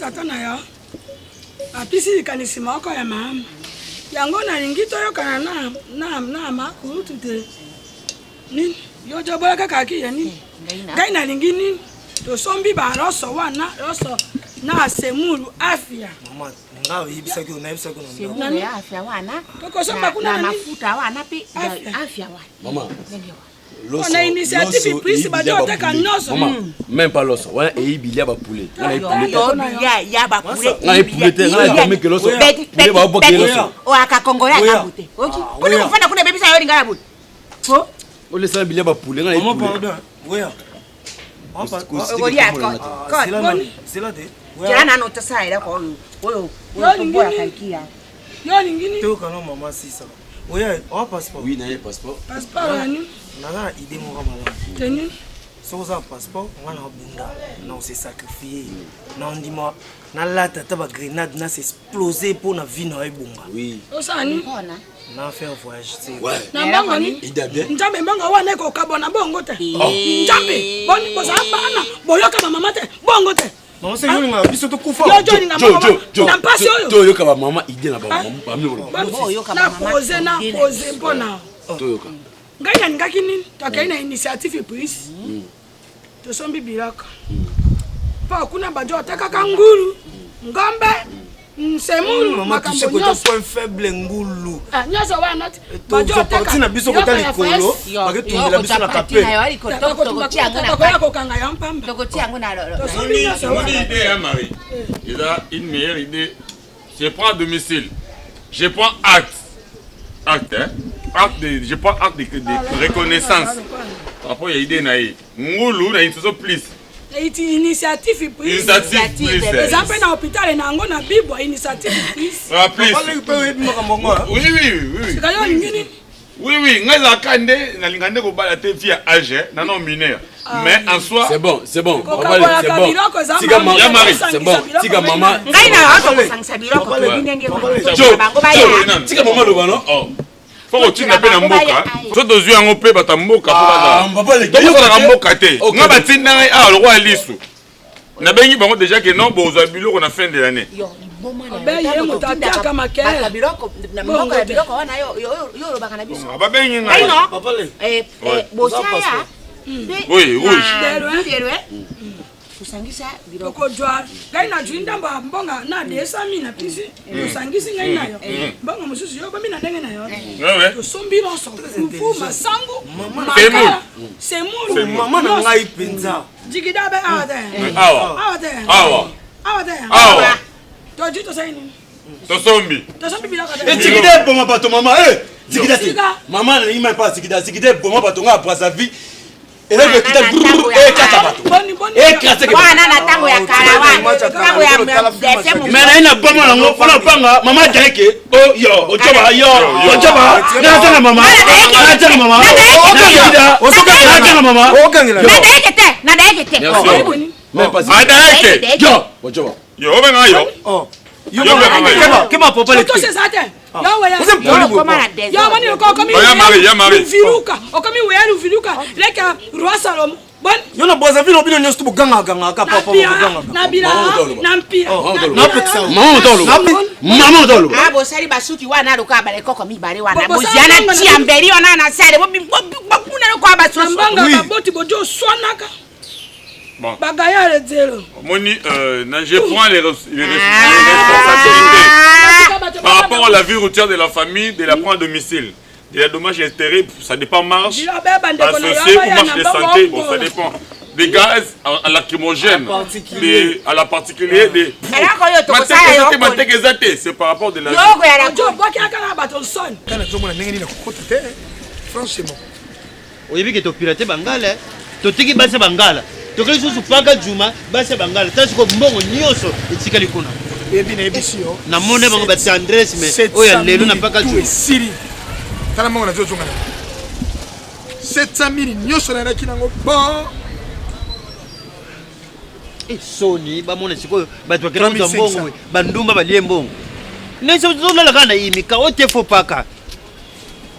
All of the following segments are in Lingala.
Tata na yo apesi likanisi moko ya malamu. Yango nalingi toyokana na na na makulutu te. Nini? Yo jobola kaka ki ya nini? Ngai nalingi nini? Tosombi ba loso wana, loso na semulu afia. Mama, nga oyebisaki yo, nayebisaki yo na ndako. Semulu ya afia wana. Tokosomba kuna na na nini? mafuta wana pe Afia. afia wana. Mama, Ndenge wana. loso Na initiative loso prise eyi bato bilia ba oteka poulet. nyonso. Mama, même pas loso wana eyi bilia ba poulet nga na ye poulet te. Yo bilia ya ba poulet. Nga ye poulet te, nga na ye meke loso. Poulet ba bwaki ye loso. Oaka congolais Oya. aka bute. Oki. Ah, Kuna oya. kufanda kuna bebisa yo lingala bute. Fo. Olesana bilia ba poulet nga na ye Maman, poulet. pardon. Oya. Mama, Ko- pardon. ko- Okolia ko- ko. Ah, zela Ko. nanu, zela te. Oya. Jela nano tosala eloko oyo. Oyo. Yo Oyo lingi toboya nini? kalkia. Yo olingi nini? Toyoka na mama sisa. Oya, oya passeport. Oui, na ye passeport. Passeport ya nini? Naza na idée moko malamu. Te nini? Soki oza na passeport, nga na bunda, na se sacrifier. Na ndima nalata ata ba grenade na s'exploser mpo na vie na yo ebonga. Oui. Osala nini? Mpona. Na faire voyage te. Ouais. Na mbongo nini? Ida bien. Nzambe mbongo wana ekokabwana bongo te. Nzambe boni bozala bana boyoka bamama te bongo te. Mama soki olingaka biso tokufa. Yo jo olinga Jo, mbongo jo, wana jo. na mpasi oyo. Toyoka ba mama idée na ba ba mama. Boni, Boyoka na bamama pose na idée na pose mpona Toyoka. ngai nalingaki nini tokei na initiative prise tosombi biloko mpo kuna bajo otekaka ngulu ngombe nsemulu Mama makambo touche kota nyonso point faible ngulu. Ah, nyonso wana ti bajo Toza parti na biso kota likolo, baketungela biso na kapele. bakoya kokanga yo mpamba Tokotia yango na lolo. tosombi nyonso Mon wana idée, hein, Marie. Il a une meilleure idée. Je prends à domicile. Je prends acte. Acte, hein. Acte de, je prends acte de reconnaissance. Par rapport à l'idée, naïe. Ngulu, na une plus. Iti initiative prise Initiative plus. hein. eza mpe na hôpital na yango na bibwa initiative prise Ah, plus. Papa leki mpe oyebi makambo yango, hein? Oui, oui, oui. sika yo olingi nini Oui, oui. Ngai ezalaka nde nalinga nde kobala te vie ya âge hein, nano mineur. Mais en soi, C'est bon, c'est bon. Papa, Kokabolaka c'est bon. biloko eza Tika mama, mama, Ya Marie, c'est bon. biloko Tika mingi. mama. Ngai na yo tokosangisa biloko toyebi ndenge wana. Jo, Bango Jo, baya. nanu. Tika mama loba no. Oh. Faut kotinda mpe na mboka so tozwi yango mpe bato ya mboka mpo Ah, papa leki. tokozalaka mboka te Ok. nga batinda ngai awa lokola lisu nabengi bango déjà ke non bozwa biloko na fin de l'année Yo liboma na yo. Obe ye moto atiaka makele. Bato ya biloko na mboka ya biloko wana yo yo yo olobaka na biso. babengi Ngai ngai no. Papa leki. Eh, Ouais. eh, bosaya. Mpe Oui, rouge. na Delwe. delwe. Tosangisa biloko. tokozwa ngai nazwi ndambo ya mbonga na desami na pisi tosangisi ngai na yo mbongo mosusu yo obomi na ndenge na yo Ouais, ouais. tosombi nyonso fufu masangu makala semulu Mama na ngai mpenza. jikida be awa te awa awa te awa awa te awa tozwi tosali nini tosombi tosombi biloko te Etikida eboma bato mama eh Zikida te. Sika. Mama nalingi mai pa zikida, zikida eboma bato nga Brazzaville. Eloko ekita Wana na brrr, ntango ya ekata kala. bato. Boni, boni. Ekrase ke bato. Wana na ntango ya kala wana. Ntango ya dessin Mais naye na bama nango mpona panga mama adayeke o yo ojoba yo Yo. ojoba nazanga mama nazanga mama Okangela. nazanga mama Okangela. Nadayeke te, nadayeke te. Merci. Boni. Même pas adayeke yo ojoba yo obenga yo Oh. Yo Yo, keba- yo. keba- keba papa leki. tosi eza te yo weya Oza mpoli boye, Okoma na papa. desordre. yo omoni lokola okomi Ya Marie, ya Marie. luviluka okomi weya luviluka leka roi salomo boni Yo na Brazzaville obino nyonso to bogangagangaka na papa pia bogangaka. na bila Mama otoloba. na mpia Mama na otoloba. pia. Napekisa yo. mama otoloba mama otoloba Ah, bosali basuki wana lokola balekoko mibale wana Bo- bosala boziana mbongo na tia mbeli wana na sale bokuna lokola na basusu mbongo Oui. baboti bodi oswanaka Bon. bagaya ledzelo omoni euh, na je prends les, res- les, res- les responsabilités par rapport à la vie routière de la famille de la prendre à domicile de la dommage intérêt ça dépend marche Bilo be bandeko na yo associé ou baya marche na de mbongo santé bon ça okola. dépend des gaz à lacrymogène À particulier. des, à la particulier des Eloko oyo tokosala yo mateke mateke eza te c'est par rapport de la yoko ya ojo obwaki aka na bato nsoni Ngai nazomona ndenge nini nakokota te franchement oyebi ke topirate bangala totiki basi ya bangala tokei lisusu paka juma basi ya bangala ta siko mbongo nyonso etikali kuna oyebi nayebisi yo namoni bango batendresse mais oyo ya lelo na paka tout juma esili tala mbongo nazozonga na 700 000 nyonso nayelaki nango bon Eh, soni bamona sikoyo bato bakenda kozwa 3500. mbongo we, bandumba balie mbongo nese ozolala kaka na imika o te fo paka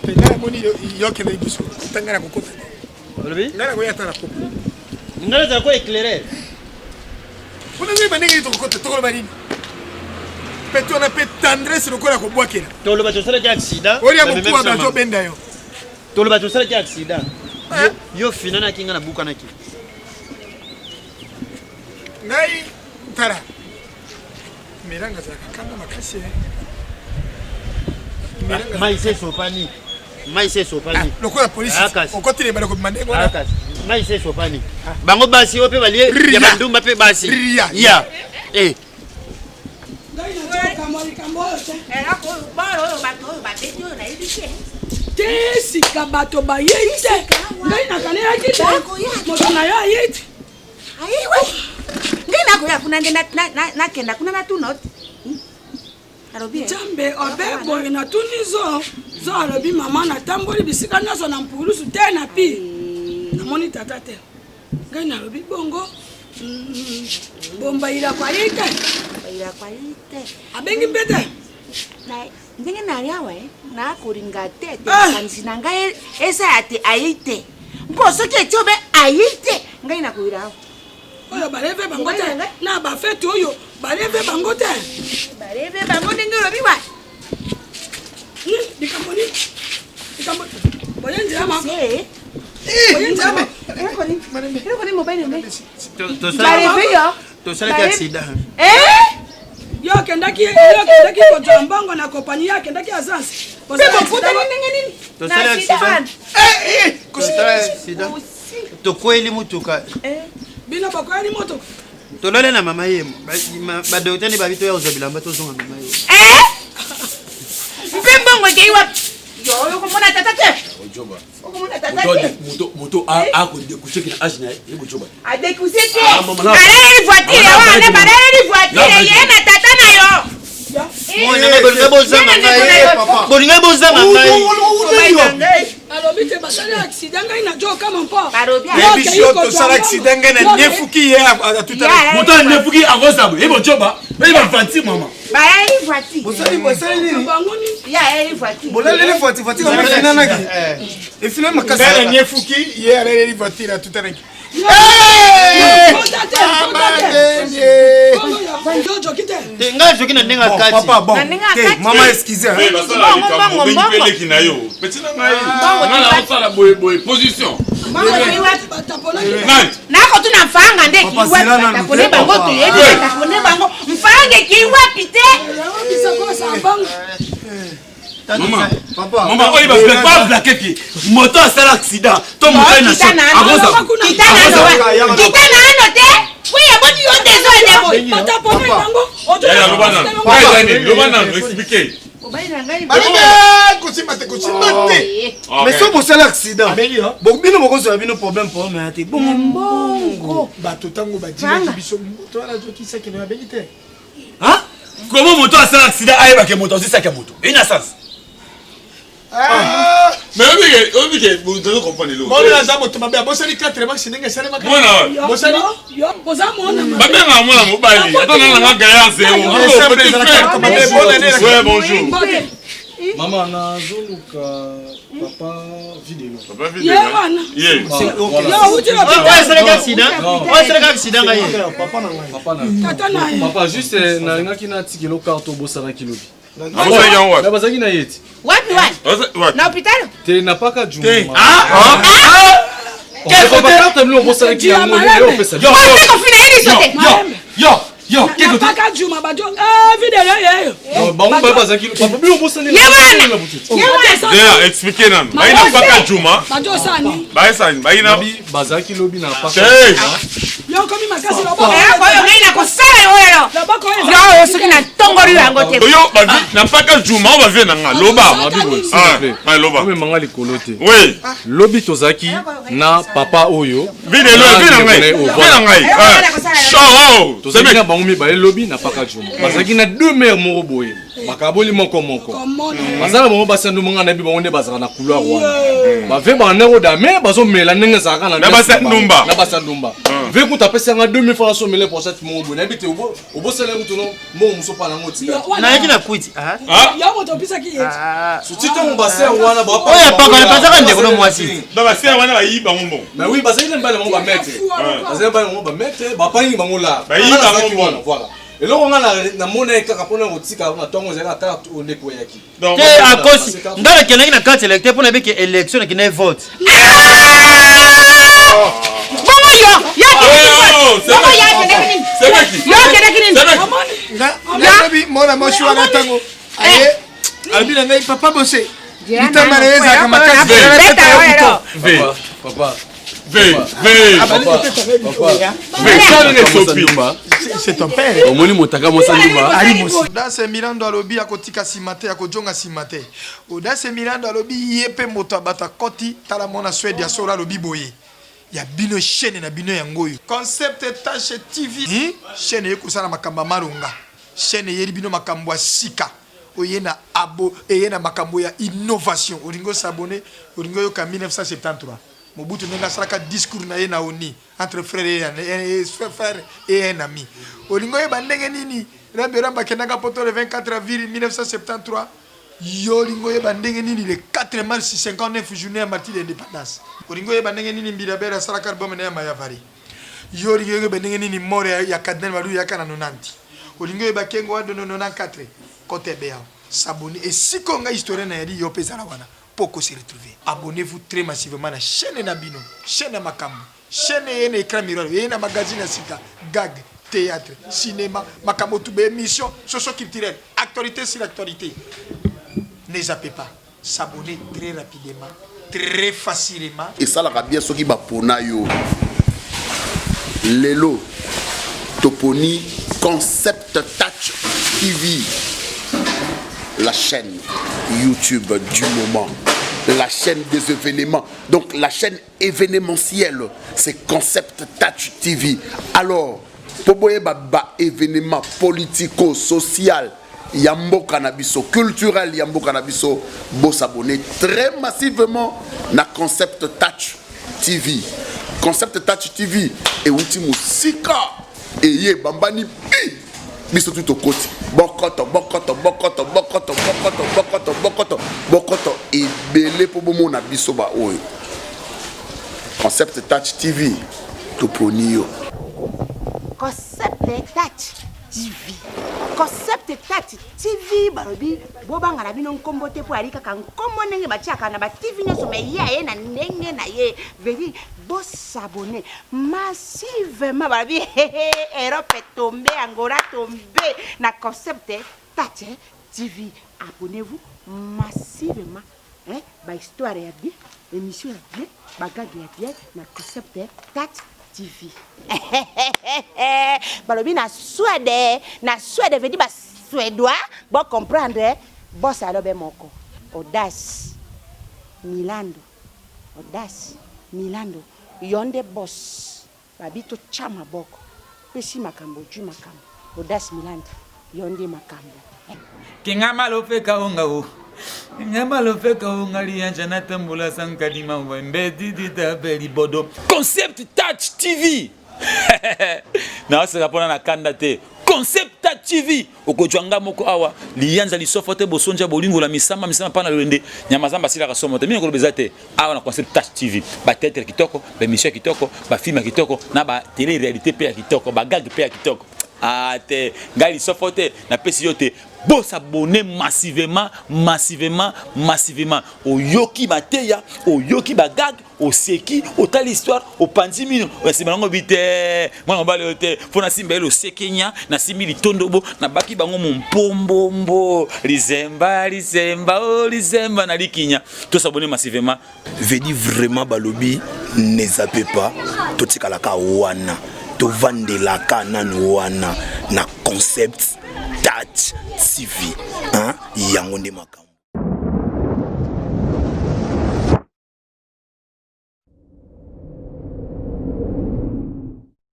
mpe ngai namoni yokende liboso ata ngai nakokota te olobi ngai nakoya ata na kopo ngai nazala ko éclairer Mpona ngai bandenge nini tokokota tokoloba nini? Mpe wana mpe tendresse lokola kobwakela. Toloba tosalaki accident. Olia mokuwa bazobenda yo. Toloba tosalaki accident. Yo finanaki ngai nabukanaki. Ngai tala melanga azalaka kanda makasi eh. Mai se esopani, mai se esopani ah, lokola polisi ah, okotela ebale kobima ndenge wana ah, mai se esopani. Bango basi oyo mpe balie ya bandumba mpe basi ya eh. Te sika bato bayei te, ngai nakanelaki te moto na yo ayei te. Ngai nakoya kuna nde nakenda kuna natuna alobi Nzambe obe boye natuni zo zo alobi mama natamboli bisika nyonso na mpulusu te na pi namoni tata te. Ngai nalobi bongo bombayilako ayei te, abengi mpe te. Ndenge nali awa nakolinga te te makanisi na ngai eza ya te ayei te, mpo soki eti obe ayei te ngai nakoyela awa. Oyo baleve bango te na bafete oyo baleve bango te, baleve bango ndenge olobi wa likambo nini likambo boye nzela mako boye nzela mako Tosalaki accident. Yo akendaki, yo akendaki kozwa mbongo na kompani, ye akendaki agence. Tosali accident, tokweli motuka. Bino bokweli motuka? Tolale na mama ye, badokter nde babi toya kozwa bilamba tozonga mama ye. Mpe mbongo ekei wapi? Yo okomona tata te, okomona tata te. Moto akodekouche na age na ye bojoba. Adekuse te, alaleli voiture wana, balaleli voiture ye na tata na yo. Bolingai bozanga ngai, bolingai bozanga ngai. Alobi te basali accident, ngai na jo kama mpo biso tosala accident, ngai na nefuki ye atutana. Moto anefuki akozabo ye bojoba oye bavanti mama. Balaleli voiture. Bosali bosali nini? Bango nini? Ye alaleli voiture. Bolaleli voiture, voiture yango efinanaki, efinani makasi. Ngai na nefuki ye alaleli voiture atutanaki. Te, ngai azoki na ndenge akati. Papa, bon te, mama, excuse. Basala likambo obengi mpe leki na yo peti na ngai, ngai naosala boyeboye position. Nani? Nakotuna mfanga nde Papa, zela nanu batapone te, bango. papa. Toyebi batapone bango, mfanga ekei wapi te? Mama. Papa. Mama oyo bablakeki moto asala accident to moto aye na Kita choc nano. akozala. Kita nano wa, kita nano te kuya boni yo te zo nde boye. Batapone bango. Yaya, loba nanu. Ngai eza nini? Loba nanu, explique. Mobali na ngai. Balebe kosimba te, kosimba te. Mais soki bosali accident, bino bokozwa bino problème, problème ya te bongo mbongo. Bato ntango badilaki biso moto wana azokisaki na abengi te. Comment moto asala accident ayebake moto azwisaki ya moto ina sens? Mais oyebi ke ozo comprendre eloko. Mwana aza moto mabe, abosani 4 maxi ndenge esalemaka. Mwana wapi? Bosani. Oza mwana. Babengaka mwana mobali ata nanga nanga gaillard zéro. Ensemble ezalaka moto mabe, bonne année. Ouais, bonjour. Mama, nazoluka papa Videlo. Papa Ye Videlo. wana. Ye. Yo awuti Oyo asalaki accident, oyo asalaki accident ngai ye. Papa na ngai. Papa na ngai. Tata na ye. Papa, juste nalingaki natikela carte obosanaki lobi. Abosaki yango wapi? Na bazalaki na ye ti. Wapi wana? Wapi? Na hôpital. Te, napaka juma. Quel côté? Carte bino obosanaki yango lelo opesa. Yo, Ote kofina ye liso te. yo, yo, yo, quel côté? Napaka juma bajo videlo yeyo. Non, bango ba bazalaki papa bino obosani. Ye wana. Ye wana. Zela, explique nanu. Bayi na paka juma. Bajo osani. Bayesani, bayi na. Nabi bazalaki lobi na paka. Te. Yo okomi makasi loboko. Eloko oyo ngai nakosala yo oyo. Loboko oyo. Yo oyo soki natongoli yo yango te. Oyo bavi na paka juma oyo bavie na nga. Loba. Mabi boye, s'il Ah, vous plaît. ah, loba. Omemanga likolo te. Oui. Lobi tozalaki na papa oyo. Videlo, vie na ngai. Vie na ngai. Ah. Show. Tozalaki na bango mibale lobi na paka juma. Bazalaki na deux mères moko boye. Bakaboli moko moko. Baza na bango basi ya ndumba, ngai nayebi bango nde bazalaka na couloir wana. Bave banda kodame bazomela ndenge ezalaka na Na basi ya ndumba. Na basi ya ndumba. Ve kuta apesi yanga 2000 francs asomele pochette moko boye. Nayebi te obosala kutu no mbongo mosusu pa nango otika. Nayaki na kwiti. Yo moto opisaki ye. Suti ntango base wana ba Oyo apakala bazaka ndeko no mwasi. Ba base wana bayibi bango mbongo. Mais oui, bazali na mibali bango ba maître. Bazali na mibali bango ba maître, bapangi bango la. Bayibi bango wana, voilà. Eloko nga na mona ye kaka mpona kotika na ntongo ezalaki kaka onde ekweyaki. Te akosi. Nga nakendaki na carte électeur mpo nayebi ke élection nakendaki vote. Bongo yo, yo bongo yo akendaki nini? Yo akendaki nini? Nayebi mwana mwasi wana ntango aye alobi na ngai papa bose litamba na ye ezalaka makasi nabeta yo buto. Papa. V, V. C'est ton père. Omoni motaka mwasi ndumba. Audace Milando alobi akotika nsima te, akojonga nsima te. Audace Milando alobi ye mpe moto ya bato akoti tala mwana Suède ya solo alobi boye ya bino chaîne na bino yango oyo Concept Tache TV chaîne eye kosala makambo ya malonga, chaîne eyeli bino makambo ya sika oye na abo eye na makambo ya innovation. Olingi osabone, olingi oyoka 1973 Mobutu ndenge asalaka discours na ye na ONU entre frère et frère et un ami. Olingi oyeba ndenge nini Rambe Rambe akendaka poto le 24 avril 1973? Yo olingi oyeba ndenge nini le 4 mars 59 journée ya martyrs ya independance? Olingi oyeba ndenge nini Mbilia Bel asalaka album na ye ya Mayavari? Yo olingi oyeba ndenge nini mort ya Cardinal Malu eyaka na 90? Olingi oyeba Kengo Wado na 94? Kota ebe awa. S'abonner esika oyo ngai historien nayali yo pe zala wana. Po ko se retrouver. Abonnez-vous très massivement na chaine na bino, chaine ya makambo, chaine eye na ecran miroir, eye na magazine ya sika, gag, theatre, cinema, makambo tout, ba emissions socio culturelles, actualite sur actualite. Ne zappez pas, s'abonner très rapidement, très facilement. Esalaka bien soki ba pona yo. Lelo toponi Concept Touch TV. La chaîne YouTube du moment, la chaîne des événements, donc la chaîne événementielle, c'est Concept Touch TV. Alors, po boyeba ba événement politico, social ya mboka na biso, culturel ya mboka na biso, bo s'abonner très massivement na Concept Touch TV. Concept Touch TV euti mosika eye bambani bi biso tu tokoti bokoto bokoto bokoto bokoto bokoto bokoto bokoto bokoto ebele mpo bomona biso baoyo Concept Touch TV toponi yo. Concept Touch TV. Concept Touch TV balobi bobanga na bino nkombo te mpo ayali kaka nkombo ndenge batiaka na ba TV nyonso me ye aye na ndenge na ye vedi bosabone massivement balobi Europe tombe Angola tombe na Concept Touch TV abonnez-vous massivement hein, ba histoire ya bien émission ya bien ba gag ya bien na Concept Touch TV balobi na Suède na Suède veut dire ba Suédois bo comprendre boss alobe moko audace Milando audace Milando yo nde boss babi totya maboko pesi makambo ojui makambo audace Milando yo nde makambo. Kinga malofeka onga o Kinga malofeka onga lianja na tambola sankadima wembe didita belibodo Concept Touch TV naoseka mpona na kanda te Concept Touch TV okozwa nga moko awa liyanza lisofo te bosonja bolingo la misama misama pana lolende nyama zamba asilaka somo te mingi koloba eza te awa na Concept Touch TV ba théâtre kitoko ba émission ya kitoko ba film ya kitoko na ba télé réalité mpe ya kitoko ba gag mpe ya kitoko ah te ngai lisofo te napesi yo te bosabone massivement massivement massivement oyoki mateya oyoki bagag oseki otali histoire opanzi mino na nsima yango bi te mwana mobali oyo te mpo nasimba ye losekenya nasimbi litondobo nabaki bango mompombombo lizemba lizemba o oh, lizemba na likinya tosabone massivement vedi vraiment balobi ne zappe pas totikalaka wana tovandelaka nanu wana na concept touch tv hein? yango nde makambo.